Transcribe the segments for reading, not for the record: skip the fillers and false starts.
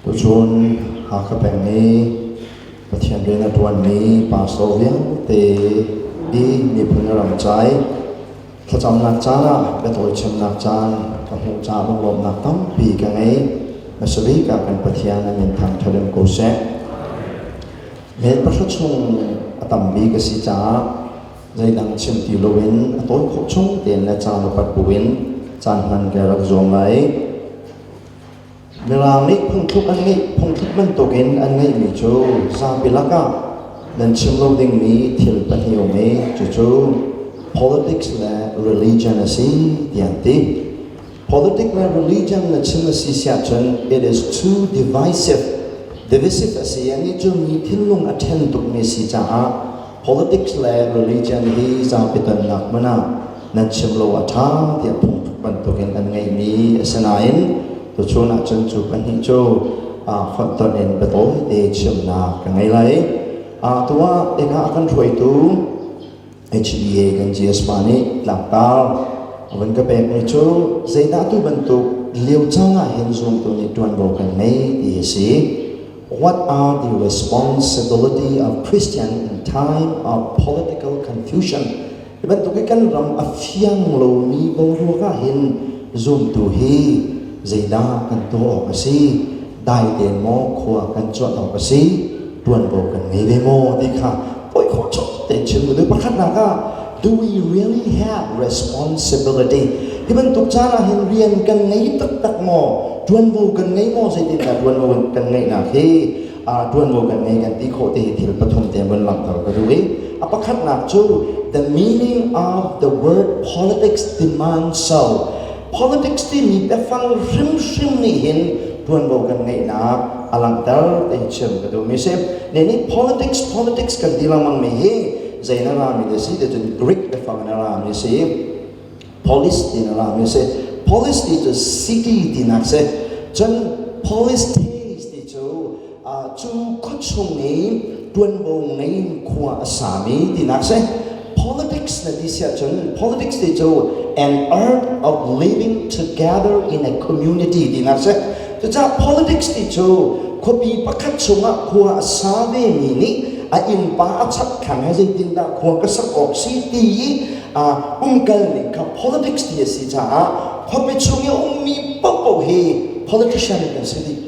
Tuchun Hakha peng i Pathian rian a ṭuanmi pastor vialte i miphun ram ca i thlacamnak caan ah biatawi chimnak caan ka hmuh caah lunglawmhnak tampi ka ngei. Hmasa bik ah kan Pathian a min thangṭhat in ko seh. Mel pahra chung a tam bik a si caah zeidang chim ti loin a tawi khawh chung tein le caan upat buin caan hman ka rak zuam lai. Mirang nih phungthluk an ngeih phungthluk bantukin an ngeihmi cu zapi lakah nan chim lo dingmi thil pahnih um i cucu politics le religion a si tiah an ti. Politics le religion na chim a si siahcun it is too divisive. Divisive a si i cu mi thinlung a ṭhen tukmi a si caah politics le religion hi zapi tonnak hmun ah nan chim lo a ṭha tiah phungthluk bantukin an ngeihmi a si nain tuchun ahcun cu pahnih cu fonhtonh in biatawi te chimnak ka ngei lai. Tu ah eka a kan hruaitu HBA kan GS pa nih tlangtar a vun ka pekmi cu zeidah tu bantuk lio caan ah hin zumtu nih ṭuanvo kan ngei ti a si. What are the responsibility of Christian in time of political confusion? Hi bantuk i kan ram a fiang lomi boruak ah hin zumtu hi zeidah kan tuah awk a si? Dai tein maw khua kan cuanh awk a si? Tuanvo kan ngei ve maw ti kha poi khawh chom tein chim ka duh. Pakhatnak ah, do we really have responsibility? Hi bantuk caan ah hin rian kan ngei taktak maw? Tuanvo kan ngei maw? Zeitindah tuanvo kan ngeihnak hi tuanvo kan ngei kan ti khawh ti hi thil pathum te vun langhter ka duh i a pakhatnak cu the meaning of the word politics demands so. Politics timi biafang hrimhrim nih hin tuanvo kan ngeihnak a langhter ti chim ka duhmi si. Ne nih politics politics kan ti lengmang mi hi zei na rami te si ti cun Greek biafang na rami si. Polis ti na rami si. Polis ti cu city tinak si. Cun polis ti cu cu khuachung i tuanvo ngei in khua a sami tinak si. Politics na ti siah cun politics ti cu an art of living together in a community tinak si. Cucaah politics ti cu khuapi pakhat chungah khua a sa vemi nih a innpa a chak thlang he zeitindah khua ka sak awk si ti i umkal ning kha politics ti a si caah khuapi chung i a ummi paohpaoh hi politician kan si dih.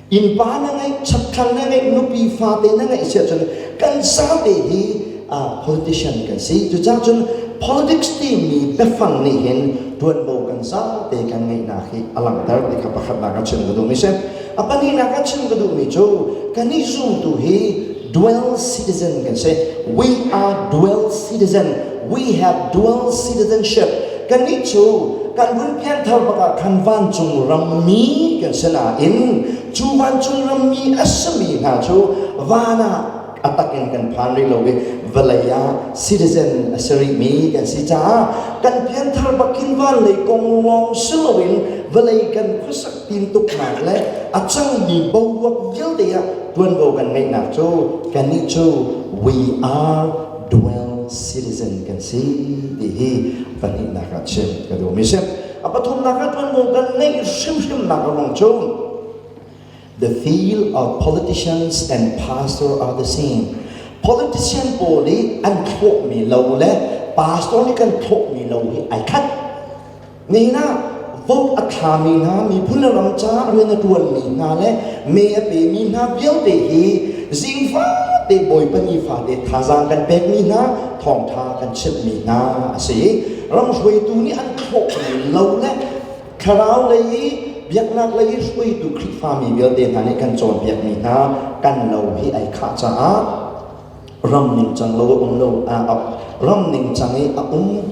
Innpa na ngeih, chakthlang na ngeih, nupi fate na ngeih si ahcun kan zate hi politician kan si. Cucaah cun politics timi biafang nih hin tuanvo kan zate kan ngeihnak hi a langhter ti kha pakhatnak a chim ka duhmi si. A pahnihnak a chim ka duhmi cu kan i zumtu hi dual citizen kan si. We are dual citizen. We have dual citizenship. Kannih cu kan vun pianthar bak ah khan vancung rammi kan si nain cu vancung rammi a simi hna cu van ah a tak in kan phan rih lo i vawlei ah citizen a si rihmi kan si caah kan pianthar bak hin van lei kong lawng si loin vawlei kan khuasak tintuknak le a cangmi boruak vialte ah tuanvo kan ngeihnak cu kannih cu we are dual citizen kan si ti hi pahnihnak ah chim ka duhmi si. A pathumnak ah tuanvo kan ngeih hrimhrimnak a ruang cu the field of politicians and pastor are the same. Politician pawl i an thlawhmi lo le pastor nih kan thlawhmi lo hi ai khat. Nihin ah vote a thlami hna, miphun le ram caah rian a ṭuanmi hna le me a pemi hna vialte hi zingfate Bawipa nifate thazaang kan pekmi hna, thawngṭha kan chimhmi hna a si. Ram hruaitu nih an thlawhmi lo le thlarau lei i biaknak lei i hruaitu Khrihfami vialte hna nih kan cawnpiakmi hna kan lo hi ai khah caah ram ningcang lo a um lo ram ningcang i a um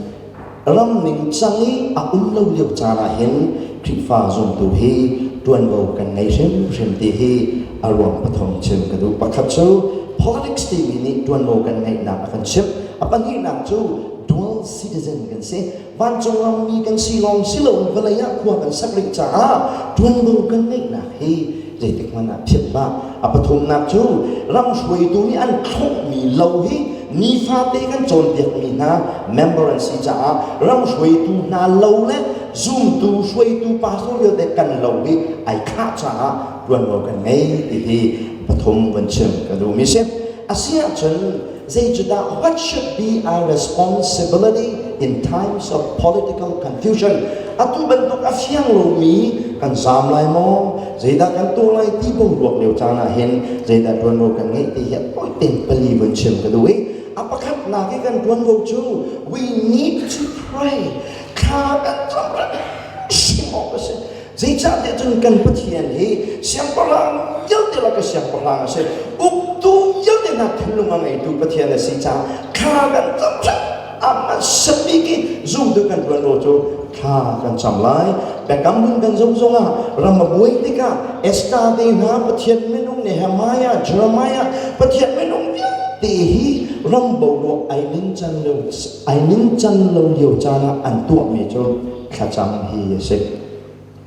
ram ningcang i a um lo lio caan ah hin Khrihfa zumtu hi tuanvo kan ngei hrimhrim ti hi a ruang pathum chim ka duh. Pakhat cu politics timi nih tuanvo kan ngeihnak a kan chimh. A pahnihnak cu dual citizen kan si. Vancung rammi kan si lawng si loin vawlei ah khua kan sak rih caah tuanvo kan ngeihnak hi zeitik hmanh ah philh hlah. A pathumnak cu ram hruaitu nih an thlawhmi lo hi nifate kan cawnpiakmi hna member an si caah ram hruaitu hna lo le Zumtu hruaitu pastor vialte kan lo hi ai khah caah ṭuanvo kan ngei ti hi pathum van chim ka duhmi si. Asi ahcun zeicudah what should be our responsibility in times of political confusion? Atu bantuk a fiang lomi kan zaam lai maw? Zeidah kan tuah lai ti boruak lio caan ah hin zeidah ṭuanvo kan ngeih ti hi tawi pali van chim ka duh i a pakhatnak i kan ṭuanvo cu we need to pray. Thla kan cam hrim awk a si. Zeicahtiah cun kan Pathian hi siangpahrang vialte lak i siangpahrang a si. Uktu vialte hna thinlung a ngeitu Pathian a si caah thla kan cam hrim a hmasabik i zumtu kan ṭuanvo cu thla kan cam lai. Biakam hun kan zumh zongah ram a buai tikah Esther te hna Pathian minung Nehemiah, Jeremiah Pathian minung vialte hi ram boruak ai ningcan lo ai ningcan lo lio caan ah an tuahmi cu thlacam hi a si.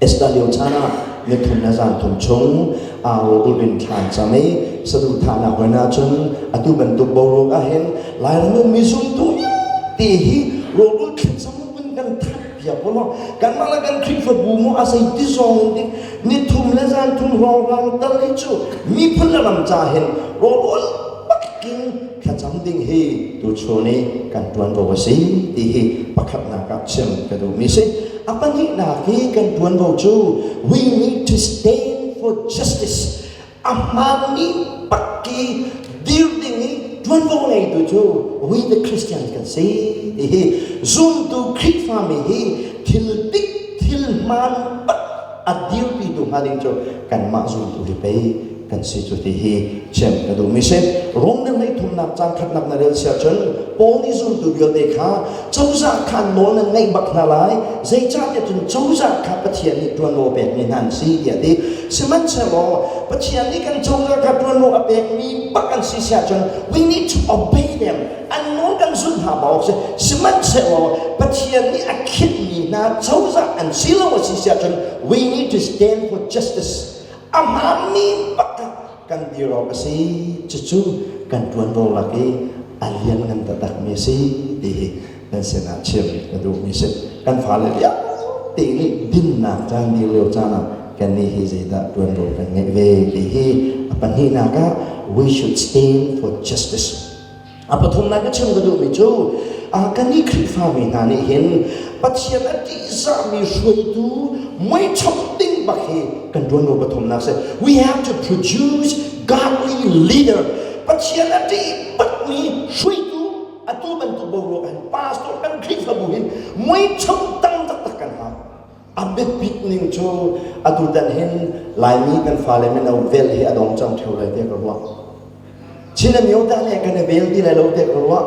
Esther lio caan ah nithum le zan thum chung aa ulh in thla an cam i saduhthahnak hoi ahcun atu bantuk boruak ahhin Lairam ummi zumtu vialte hi rawl thlacam in kan that piak ulaw kanmah le kan Khrihfabu mu a zei ti zong in ding nithum le zan thum hrawnghrang tal hi cu miphun le ram ca hin rawl bakin thlacam ding hi tuchun i kan ṭuanvo a si ti hi pakhatnak ah chim ka duhmi si. A pahnihnak hi kan ṭuanvo cu we need to stand for justice. A hmaanmi pakki dir ding i ṭuanvo ngeitu cu we the Christians kan si ti hi zumtu Khrihfami hi thil dik thil hmaan bak a dirpitu hnga ding cu kanmah zumtu hi pei kan si cu ti hi chim ka duhmi si. Rom na hleithumnak caan khatnak na rel sia cun Paul nih zumtu vialte kha cozah kha nawl nan ngaih bak hna lai, zeicahtiah cun cozah kha Pathian nih ṭuanvo pekmi hna an si tiah ti. Sihmanhsehlaw Pathian nih kan cozah kha ṭuanvo a pekmi bak an si siah cun we need to obey them. An nawl kan zulh hna awk si. Sihmanhsehlaw Pathian nih a khinhmi hna cozah an si lo a si siah cun we need to stand for justice. A hmaanmi bak ah kan dir awk a si. Cucu kan ṭuanvo lak i a lianngan taktakmi a si ti hi nan sinah chim ka duhmi si. Kan fale vialte nih dinnak caan dir lio caan ah kannih hi zeidah ṭuanvo kan ngeih ve ti hi a pahnihnak ah we should stand for justice. A pathumnak ka chim ka duhmi cu kannih Khrihfami hna nih hin Pathian a ṭihzahmi hruaitu muichok ding bak hi kan ṭuanvo pathumnak si. We have to produce godly leader. Pathian a ṭih bakmi hruaitu atu bantuk boruak hin pastor kan Khrihfabu hin muichok tang taktak kan hau. A biapit ning cu atu tan hin Laimi kan fale mino vel hi a dong cang ṭheo lai tiah ka ruah. Chin amyota le kan i vel ti lai lo te ka ruah.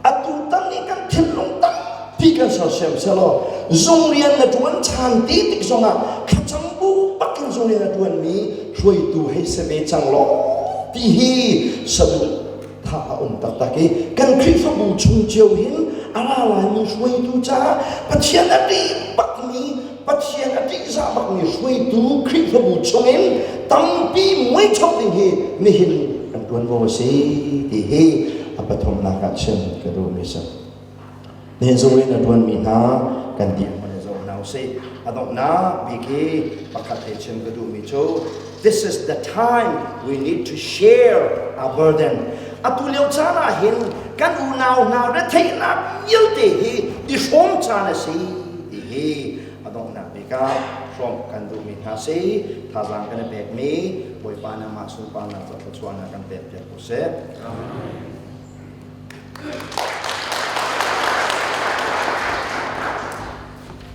Atu tan i kan thinlung tampi kan sersiam selaw zung rian na ṭuan ṭhan ti tik zongah thlacam bu bakin zung rian a ṭuanmi hruaitu hei si ve cang law ti hi saduh tha a um taktak i kan Khrihfabu chung cio hin a ra laimi hruaitu caah Pathian a ṭih bakmi Pathian a ṭihzah bakmi hruaitu Khrihfabu chungin tampi muichok ding hi nihin kan ṭuanvo a si ti hi a pathumnak ah chim ka duhmi si. Nihin zung in a ṭuanmi hna kan dirhmun in zoh hna usih. A donghnak bik hi pakhat te chim ka duhmi cu this is the time we need to share our burden. Atu lio caan ah hin kan unau hna retheihnak vialte hi i hrawm caan a si ti hi a donghnak bik ah hrawmh kan duhmi hna si. Thazaang kan i pekmi Bawipa nangmah sunparnak ca thluachuahnak kan pek piak ko seh. Amen.